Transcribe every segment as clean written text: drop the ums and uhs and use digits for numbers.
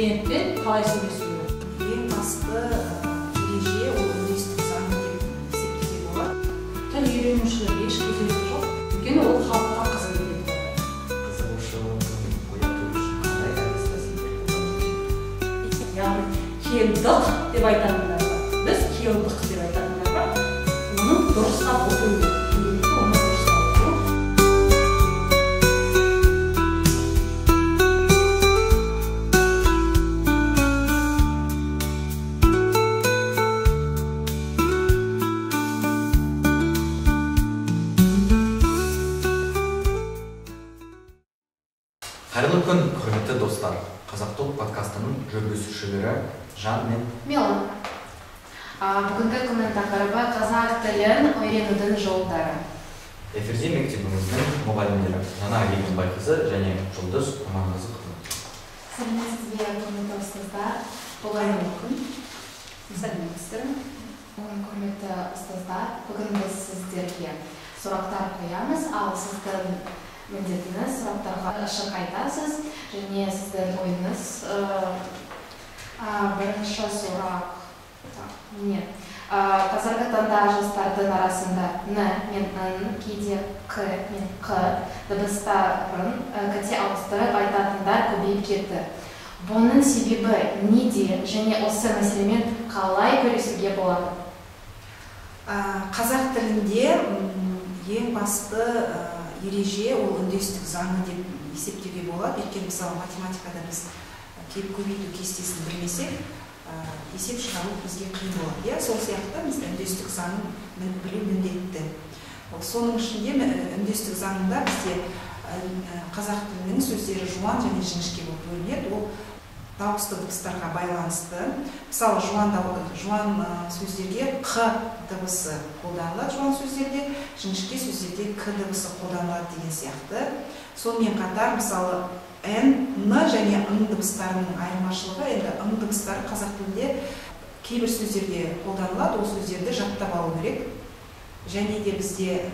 Клиентпен қалай сөйлесу керек? Ең басты ереже ол үндестік заңы деп есептеуге болады. Тіл үйренушілерге еш кедергі жоқ, өйткені ол халыққа қызмет етеді. Қызығушылығын ояту үшін қандай әдіс тәсілдер қолдану керек? Яғни келдік деп айтатындар бар, біз келдік деп айтатындар бар. Оның дұрыстап отыру керек. Күнделікті оны дұрыстап отыру. Қайырлы күн, құрметті достар. Қазақ Толк подкастының жүргізушілері Жан мен Милан. Бүгінгі күннің тақырыбы қазақ тілін үйренудің жолдары. Эфирде мектебіміздің мұғалімдері Нана Егенбайқызы және Жұлдыз Құрманқызы. Сәлеметсіз бе, құрметті ұстаздар. Қайырлы күн. Сәлеметсіздер ме? Құрметті ұстаздар, бүгін біз сіздерге сұрақтар қоямыз, ал сіздің міндетіңіз сұрақтарға ашық айтасыз және сіздің ойыңыз. Бірінші сұрақ. Міне. Қазіргі таңда жастардың арасында н мен н, кейде к мен қ дыбыстарын қате ауыстырып айтатындар көбейіп кетті. Бұның себебі неде және осы мәселемен қалай күресуге болады? Қазақ тілінде ең басты ереже ол үндестік заңы деп есептеуге болады. Өйткені мысалы математикада біз көбейту кестесін білмесек, есеп шығару бізге қиын болады. Иә, сол сияқты біз үндестік заңын білу міндетті. Соның ішінде үндестік заңында бізде қазақ тілінің сөздері жуан және жіңішке болып бөлінеді. Ол дауысты дыбыстарға байланысты. Мысалы, жуан сөздерге қ дыбысы қолданылады, жуан сөздерде, жіңішке сөздерде к дыбысы қолданылады деген сияқты. Сонымен қатар, мысалы, н, н және ң дыбыстарының айырмашылығы, енді ң дыбыстары қазақ тілінде кейбір сөздерде қолданылады, ол сөздерді жаттап алу керек. Және де бізде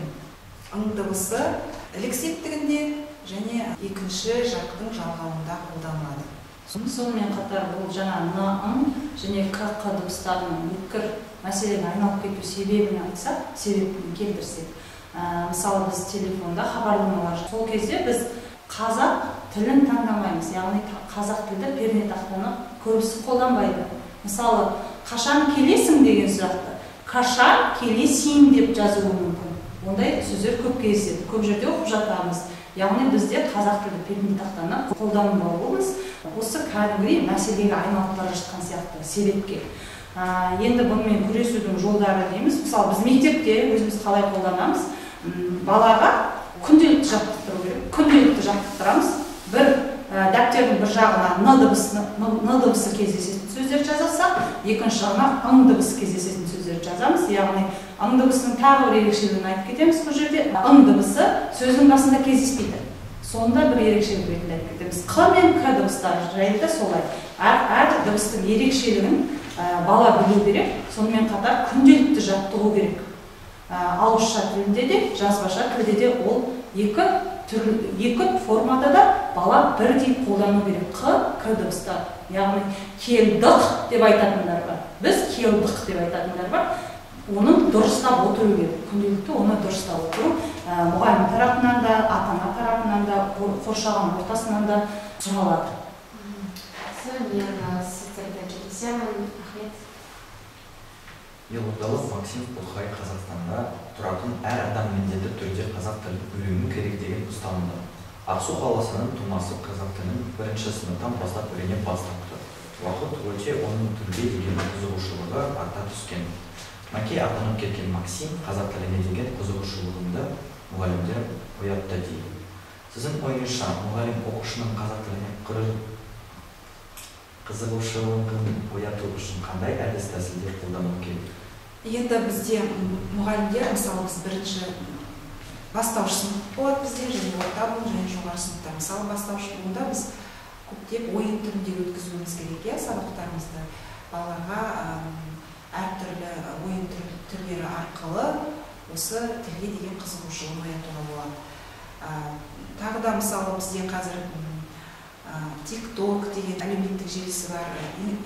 ң дыбысы ілік септігінде және екінші жақтың жалғауында қолданылады. Сонымен қатар бұл жаңа н, ң және к, қ дыбыстарының өткір мәселені айналып кету себебін айтсақ, себебін келтірсек. Мысалы, біз телефонда хабарламалар, сол кезде біз қазақ тілін таңдамаймыз, яғни қазақ тілді пернетақтаны көбісі қолданбайды. Мысалы, қашан келесің деген сұрақты қашан келесің деп жазуы мүмкін. Ондай сөздер көп кездеседі, көп жерде оқып жатамыз. Яғни бізде қазақ тілді пернетақтаны қолданбауымыз осы кәдімгідей мәселеге айналып бара жатқан сияқты себепке. Енді бұнымен күресудің жолдары дейміз. Мысалы, біз мектепте өзіміз қалай қолданамыз? Балаға күнделікті жаттықтыру керек. Күнделікті жаттықтырамыз. Бір дәптердің бір жағына н дыбысы кездесетін сөздер жазасақ, екінші жағына ң дыбысы кездесетін сөздер жазамыз. Яғни ң дыбысының тағы бір ерекшелігін айтып кетеміз бұл жерде. Ң дыбысы сөздің басында кездеспейді. Сонда бір ерекшелік ретінде айтып кетеміз. Қ мен К дыбыстары жайында да солай. Әр дыбыстың ерекшелігін бала білу керек. Сонымен қатар күнделікті жаттығу керек. Ауызша тілінде де, жазбаша тілде де ол екі формада да бала бірдей қолдану керек. Қ, К дыбыстары. Яғни келдік деп айтатындар бар, біз келдік деп айтатындар бар. Оның дұрыстап отыру керек. Күнделікті оны дұрыстап отыру мұғалім тарапынан да, ата-ана тарапынан да, қоршаған ортасынан да сұралады. Мен сіздерді келісемін. Рахмет. Елордалық Максим Бұлхай Қазақстанда тұратын әр адам міндетті түрде қазақ тілін үйрену керек деген ұстанымда. Ақсу қаласының тумасы қазақ тілін бірінші сыныптан бастап үйрене бастапты. Уақыт өте оның тілге деген қызығушылығы арта түскен. Мәке атанып кеткен Максим қазақ тіліне деген қызығушылығымды мұғалімдер оятты дейді. Сіздің ойыңызша, мұғалім оқушының қазақ тіліне қызығушылығын ояту үшін қандай әдіс тәсілдер қолдану керек? Енді бізде мұғалімдер, мысалы, біз бірінші бастауыш сынып болады бізде, және орта буын, және жоғары сыныпта. Мысалы, бастауыш буында біз көптеп ойын түрінде өткізуіміз керек, иә, сабақтарымызды. Балаларға әртүрлі ойын түрлері арқылы осы тілге деген қызығушылығын оятуға болады. Тағы да, мысалы, бізде қазір TikTok деген әлеуметтік желісі бар,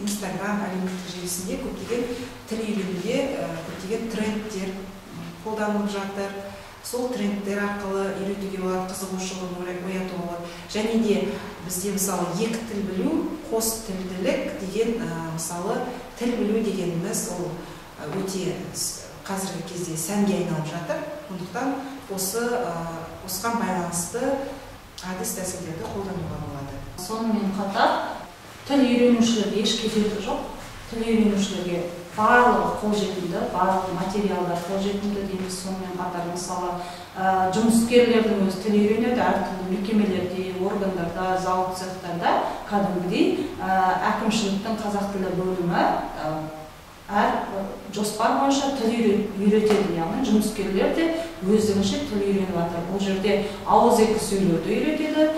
Instagram әлеуметтік желісінде көптеген тіл үйренуге көптеген трендтер қолданылып жатыр. Сол трендтер арқылы үйретуге болады, қызығушылығын оятуға болады. Және де бізде мысалы екі тіл білу, қос тілділік деген, мысалы тіл білу дегеніміз ол өте қазіргі кезде сәнге айналып жатыр. Сондықтан осыған байланысты әдіс тәсілдерді қолдануға болады. Сонымен қатар тіл үйренушілерге еш кедергі жоқ. Тіл үйренушілерге барлығы қолжетімді, барлық материалдар қолжетімді дейміз. Сонымен қатар мысалы жұмыскерлердің өзі тіл үйренеді, әртүрлі мекемелерде, органдарда, зауыт цехтарда кәдімгідей әкімшіліктің қазақ тілі бөлімі әр жоспар бойынша тіл үйретеді, яғни жұмыскерлер де өздігінше тіл үйреніп жатыр. Бұл жерде ауызекі сөйлеуді үйретеді,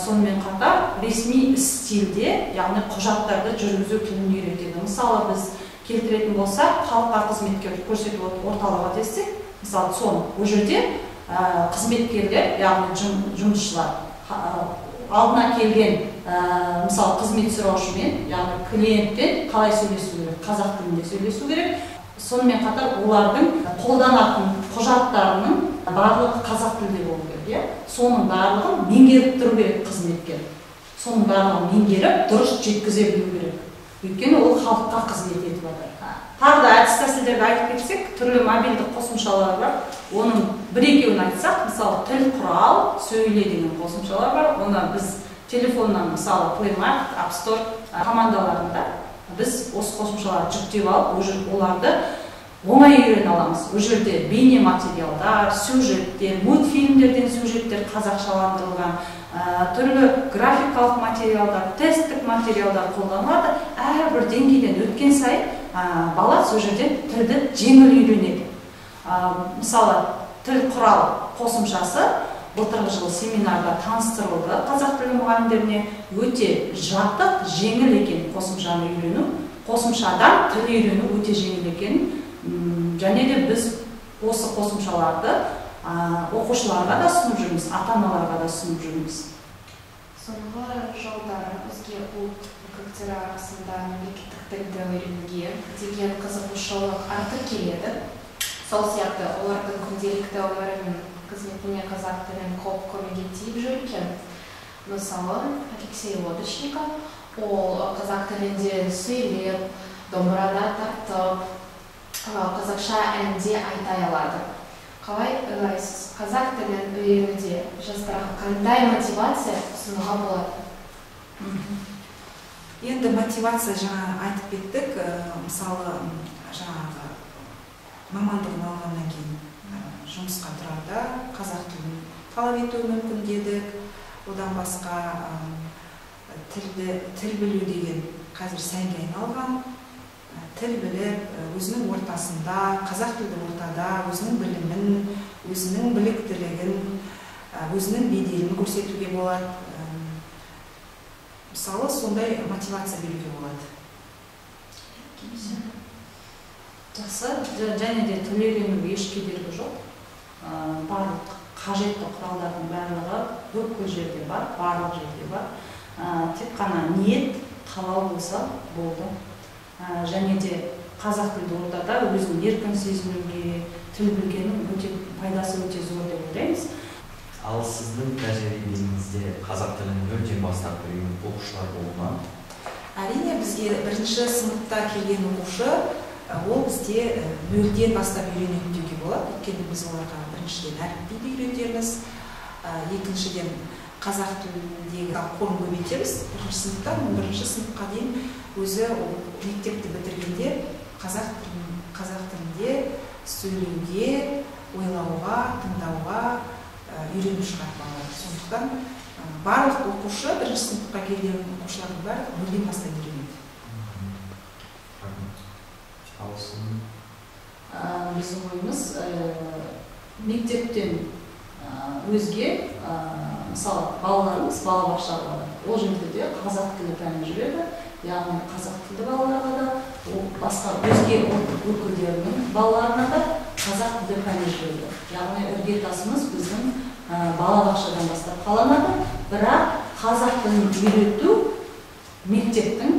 сонымен қатар ресми стильде, яғни құжаттарды жүргізу тілін үйретеді. Мысалы біз келтіретін болсақ, халыққа қызметкер көрсету орталығы десек, мысалы ЦОН, ол жерде қызметкерлер, яғни жұмысшылар алдына келген мысалы қызмет сұраушымен, яғни клиентпен қалай сөйлесу керек, қазақ тілінде сөйлесу керек. Сонымен қатар олардың қолданатын құжаттарының барлығы қазақ тілінде болу керек, иә? Соның барлығын меңгеріп тұру керек қызметкер. Соның барлығын меңгеріп, дұрыс жеткізе білу керек. Өйткені ол халыққа қызмет етіп жатыр. Тағы да әдіс тәсілдерді айтып кетсек, түрлі мобильді қосымшалар бар. Оның бір-екеуін айтсақ, мысалы тіл құрал, сөйле деген қосымшалар бар. Оны біз телефоннан, мысалы Play Market, App Store командаларында біз осы қосымшаларды жүктеп алып, оларды оңай үйрене аламыз. Ол жерде бейне материалдар, сюжеттер, мультфильмдерден сюжеттер қазақшаландырылған, түрлі графикалық материалдар, тесттік материалдар қолданылады. Әрбір деңгейден өткен сайын бала сол жерден тілді жеңіл үйренеді. Мысалы, тіл құрал қосымшасы былтырғы жылы семинарда таныстырылды қазақ тілі мұғалімдеріне. Өте жаттық, жеңіл екен қосымшаны үйрену. Қосымшадан тіл үйрену өте жеңіл екен. Және де біз осы қосымшаларды оқушыларға да ұсынып жүрміз, ата-аналарға да ұсынып жүрміз. Соңғы жылдары өзге ұлт өкілдері арасында мемлекеттік тілді үйренуге деген қызығушылық артып келеді. Сол сияқты олардың күнделікті өмірі мен қызметіне қазақ тілінің көп көмегі тиіп жүр екен. Мысалы, Алексей Лодочников, ол қазақ тілінде сөйлеп, домбырада тартып, қазақша әнде айта алады. Қалай ойлайсыз, қазақ тілін үйренуде жастарға қандай мотивация ұсынуға болады? Енді мотивация жаңа айтып кеттік, мысалы жаңағы мамандығын алғаннан кейін жұмысқа тұрарда қазақ тілін талап етуі мүмкін дедік. Одан басқа тіл білу деген қазір сәнге айналған. Тіл біліп, өзінің ортасында, қазақ тілді ортада, өзінің білімін, өзінің біліктілігін, өзінің беделін көрсетуге болады. Мысалы, сондай мотивация беруге болады. Жақсы, және де тіл үйренуге еш кедергі жоқ. Барлық қажетті құралдардың барлығы бүкіл жерде бар, барлық жерде бар. Тек қана ниет, қалау болса болды. Және де қазақ тілді ортада өзін еркін сезінуге, тіл білгеннің өте пайдасы өте зор деп ойлаймыз. Ал сіздің тәжірибеңізде қазақ тілін нөлден бастап үйренген оқушылар болды ма? Әрине, бізге бірінші сыныпта келген оқушы, ол бізде нөлден бастап үйренеді деуге болады. Өйткені біз оларға біріншіден әліпбиді үйретеміз, екіншіден қазақ тіліндегі қорын көбейтеміз. Бірінші сыныптан 11-ші сыныпқа дейін өзі мектепті бітіргенде қазақ тілінде сөйлеуге, ойлауға, тыңдауға үйреніп шығады балалар. Сондықтан барлық оқушы, бірінші сыныпқа келген оқушылардың барлығы нөлден бастап үйренеді. Біздің ойымыз мектептен өзге, мысалы, балаларымыз балабақшаға барады. Ол жерде де қазақ тілі пәні жүреді, яғни қазақ тілді балаларға да, басқа өзге ұлт өкілдерінің балаларына да қазақ тілді пәні жүреді. Яғни іргетасымыз біздің балабақшадан бастап қаланады, бірақ Қазақ тілін үйрету мектептің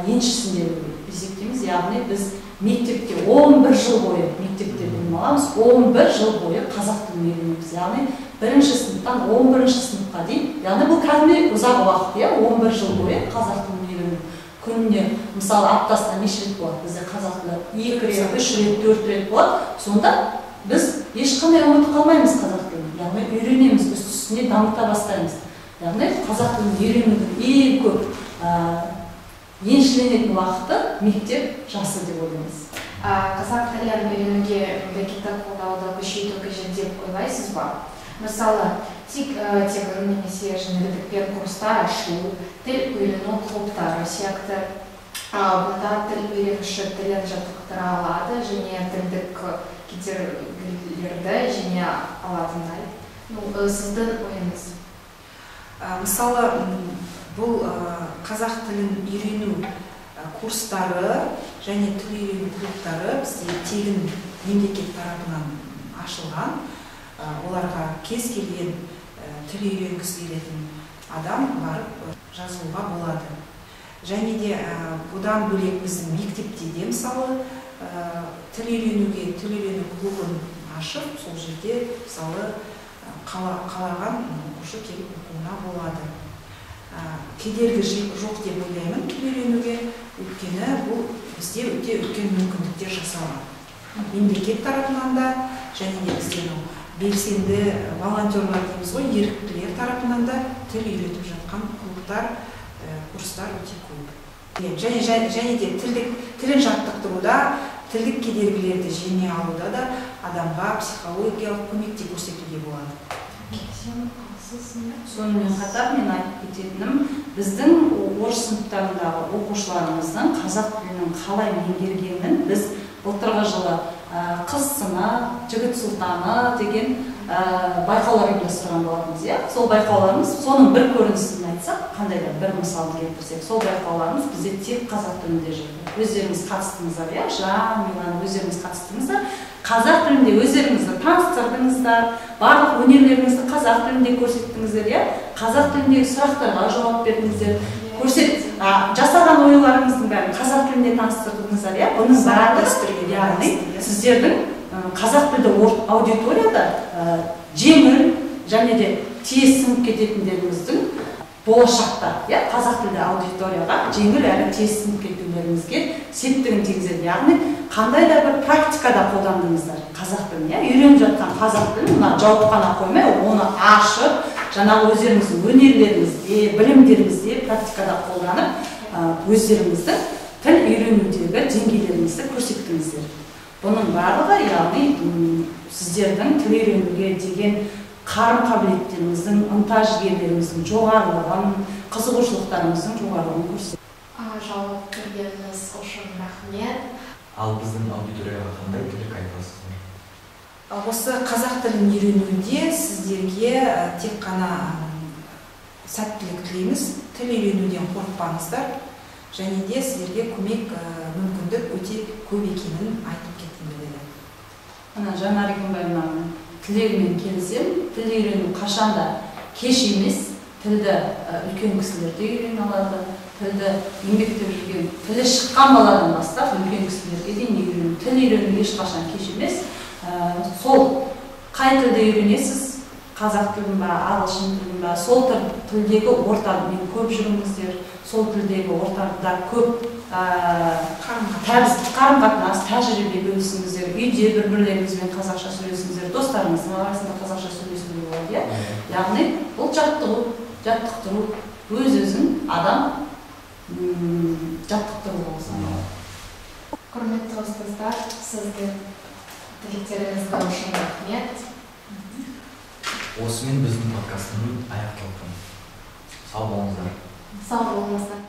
еншісінде деп есептейміз. Яғни біз мектепте 11 жыл бойы мектепте білім аламыз, 11 жыл бойы қазақ тілін үйренеміз. Яғни 1-ші сыныптан 11-ші сыныпқа дейін, яғни бұл кәдімгідей ұзақ уақыт, иә, 11 жыл бойы қазақ тілін үйрену. Күніне, мысалы, аптасына неше рет болады? Бізде қазақ тілі 2 рет, 3 рет, 4 рет болады. Сонда біз ешқандай ұмытып қалмаймыз қазақ тілін. Яғни үйренеміз, үстіне дамыта бастаймыз. Яғни қазақ тілін үйренудің ең көп еншіленетін уақыты мектеп жасы деп ойлаймыз. Қазақ тілін үйренуге мемлекеттік қолдауды күшейту қажет деп ойлайсыз ба? Мысалы, тегін немесе жеңілдікпен курстар ашу, тіл үйрену клубтары сияқты. Бұнда тіл үйренуші тілін жаттықтыра алады және тілдік кедергілерді жеңе алатындай. Сіздің ойыңыз? Мысалы, бұл қазақ тілін үйрену курстары және тіл үйрену клубтары бізде тегін мемлекет тарапынан ашылған. Оларға кез келген тіл үйренгісі келетін адам барып жазылуға болады. Және де бұдан бөлек біздің мектепте де, мысалы, тіл үйренуге тіл үйрену клубын ашып, сол жерде, мысалы, қалаған оқушы келіп оқуына болады. Кедергі жоқ деп ойлаймын тіл үйренуге, өйткені бұл бізде өте үлкен мүмкіндіктер жасалған. Мемлекет тарапынан да, және де бізде белсенді волонтерлар дейміз ғой, еріктілер тарапынан да тіл үйретіп жатқан клубтар, курстар өте көп. Және де тілін жаттықтыруда, тілдік кедергілерді жеңе алуда да адамға психологиялық көмек те көрсетуге болады. Сонымен қатар мен айтып кететінім, біздің орыс сыныптарындағы оқушыларымыздың қазақ тілінің қалай меңгергенін біз былтырғы жылы қыз сыны, жігіт сұлтаны деген байқаулар ұйымдастырған болатынбыз, иә? Сол байқауларымыз, соның бір көрінісін айтсақ, қандай да бір мысалын келтірсек, сол байқауларымыз бізде тек қазақ тілінде жүрді. Өздеріңіз қатыстыңыздар, иә? Жан, Милан, өздеріңіз қатыстыңыздар. Қазақ тілінде өздеріңізді таныстырдыңыздар, барлық өнерлеріңізді қазақ тілінде көрсеттіңіздер, иә? Қазақ тіліндегі сұрақтарға жауап бердіңіздер. Жасаған ойларыңыздың бәрін қазақ тілінде таныстырдыңыздар, иә? Бұның барлығы, яғни сіздердің қазақ тілді аудиторияда жеңіл және де тез сіңіп кететіндеріңіздің болашақта, иә, қазақ тілді аудиторияға жеңіл әрі тез сіңіп кетулеріңізге септігін тигізеді. Яғни қандай да бір практикада қолдандыңыздар қазақ тілін, иә, үйреніп жатқан қазақ тілін мына жауып қана қоймай, оны ашып, жаңағы өздеріңіздің өнерлеріңізде, білімдеріңізде практикада қолданып, өздеріңіздің тіл үйренудегі деңгейлеріңізді көрсеттіңіздер. Бұның барлығы, яғни сіздердің тіл үйренуге деген қарым қабілеттеріңіздің, ынта жігерлеріңіздің жоғарылығын, қызығушылықтарыңыздың жоғарылығын көрсетеді. Жауап бергеніңіз үшін рахмет. Ал біздің аудиторияға қандай тілек айтасыздар? Осы қазақ тілін үйренуде сіздерге тек қана сәттілік тілейміз. Тіл үйренуден қорықпаңыздар. Және де сіздерге көмек, мүмкіндік өте көп екенін айтып кеткім келеді. Мына Жанар Егінбаевнаның тілегімен келісемін. Тіл үйрену қашанда кеш емес. Тілді үлкен кісілер де үйрене алады. Тілді еңбектеп жүрген, тілі шыққан баладан бастап үлкен кісілерге дейін үйрену. Тіл үйрену ешқашан кеш емес. Сол қай тілді үйренесіз, қазақ тілін ба, ағылшын тілін ба, сол тілдегі ортамен көп жүріңіздер, сол тілдегі ортада көп қарым-қатынас, тәжірибе бөлісіңіздер, үйде бір-бірлеріңізбен қазақша сөйлесіңіздер, достарыңыздың арасында қазақша сөйлесуге болады, иә? Яғни бұл жаттығу, жаттықтыру, өз-өзін адам жаттықтыру болып саналады. Құрметті ұстаздар, сіздің тілектеріңізге үшін рахмет. Осымен біздің подкастымыз аяқталды. Сау болыңыздар. Сау болыңыздар.